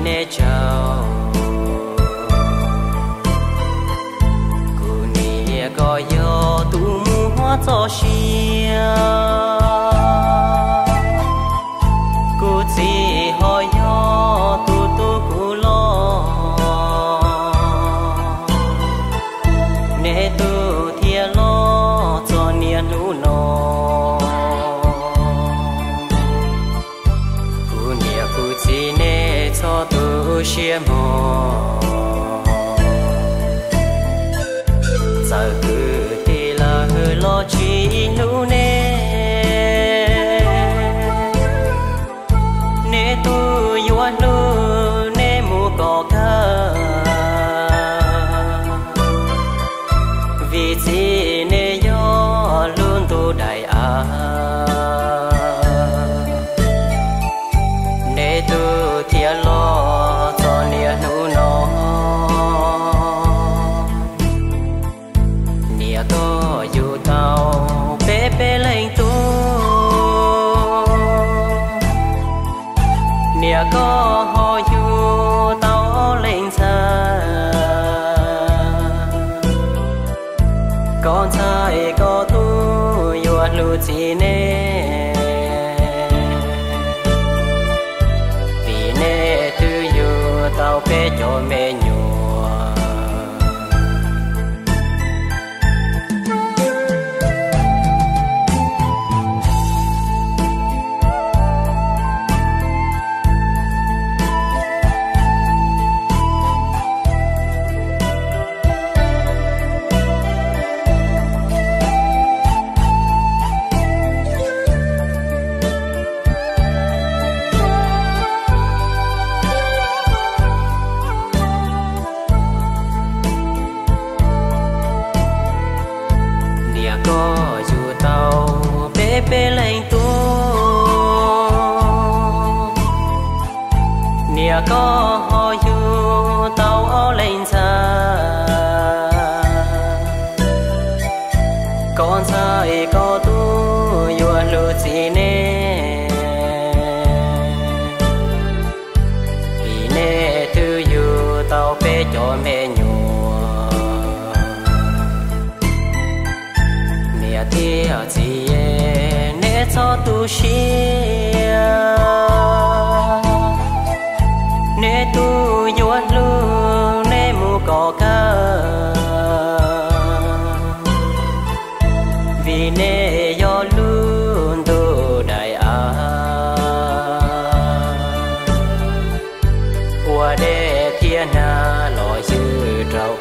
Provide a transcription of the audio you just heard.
nej tsaug. Kuv niam koj yog tus muaj txoj sia, kuv txiv ho yog tus tu kuv los. Nej tub thiaj los txog niaj hnub no, kuv niam kuv txiv nej txhob tu siab mog. Txawm kwv tij lawv los tsis hlub nej, nej tub yuav hlub nej mus kom kawg, vim txiv nej yog lub ntuj daim av. Nej tub thiaj los txog niaj hnub no, niam koj yug tau peb peb leej tub, niam koj ho yug tau ob leej ntxhais. Koj ntxhais koj tub yuav hlub txiv nej, vim nej twb yug tau peb cov me nyuam. Niam koj yug tau peb peb leej tub, niam koj ho yug tau ob leej ntxhais. Koj ntxhais koj tub yuav hlub txiv nej, vim nej twb yug tau peb cov me nyuam. Niam thiab txiv, nej txhob tu siab, nej tub yuav hlub nej mus kom kawg, vim nej yog lub ntuj daim av. Ua dej thiab nag los ywj rau